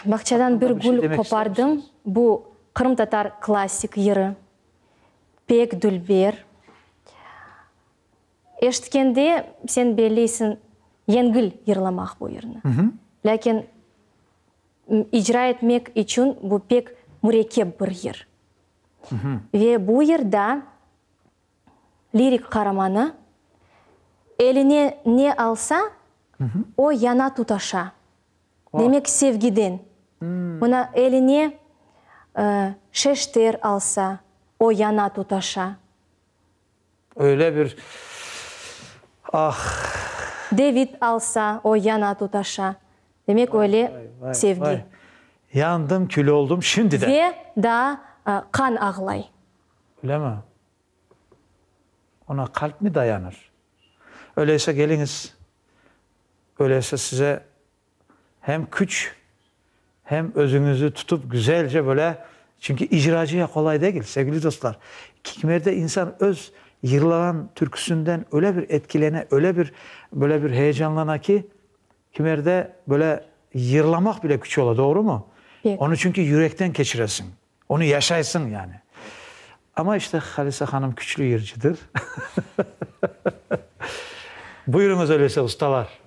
Bağçadan bir gül qopardım, bu qırımtatar klassik yırı, pek dülber. Eşitkende sen belleysiñ, yengil yırlamaq bu yırnı. Lâkin icra etmek içün bu pek mürekkep bir yır. Ve bu yırda lirik qaramanı eline ne alsa, o yana tutaşa. Demek, sevgiden. Mına, eline şeşter alsa, o yana tutaşa. Öyle bir, ah! Devit alsa, o yana tutaşa. Demek, öyle sevgi. Yandım, kül oldım, şimdi de. Ve daa qan ağlay. Öylemi? Ona qalp mi dayanır? Öyleyse keliñiz, öyleyse size hem küç, hem özüñizi tutıp güzelce böyle, çünki icracıya qolay degil, sevgili dostlar. Kimerde insan öz yırlağan türküsünden öyle bir etkilene, öyle bir böyle bir heyecanlana ki, kimerde böyle yırlamaq bile küç ola, doğrumı? Pek. Onı çünki yürekten keçiresiñ. Onı yaşaysıñ yani. Amma işte Halise hanım küçlü yırcıdır. Buyurıñız öyleyse, ustalar.